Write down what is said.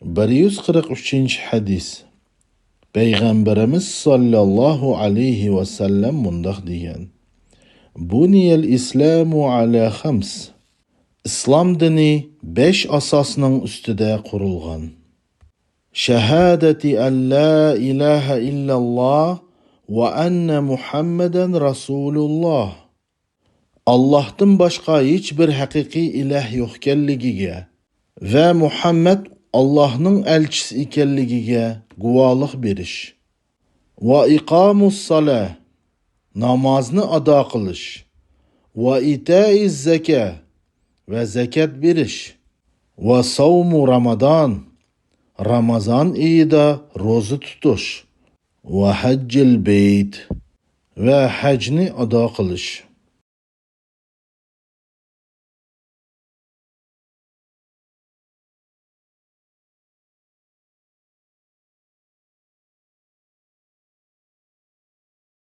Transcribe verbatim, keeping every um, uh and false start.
بىر يۈز قىرىق ئۈچىنچى ھەدىس. پەيغەمبىرىمىز ساللاللاھۇ ئەلەيھى ۋەسەللەم مۇنداق دېگەن: بۇنىيەل ئىسلامۇ ئەلە خەمس. ئىسلام دىنى بەش ئاساسنىڭ ئۈستىدە قۇرۇلغان. شەھادەتى ئەن لا ئىلاھە ئىللەللاھ ۋە ئەننە مۇھەممەدەن رەسۇلۇللاھ. ئاللاھتىن باشقا ھېچبىر ھەقىقىي ئىلاھ يوقكەنلىكىگە ۋە مۇھەممەد ئاللاھنىڭ ئەلچىسى ئىكەنلىكىگە گۇۋاھلىق بېرىش. ۋە ئىقامۇس سالە، نامازنى ئادا قىلىش. ۋە ئىتائىز زەكە، ۋە زەكەت بېرىش. ۋە ساۋمۇ رامادان، رامازان ئېيىدا روزا تۇتۇش. ۋە ھەججىل بەيت، ۋە ھەجنى ئادا قىلىش.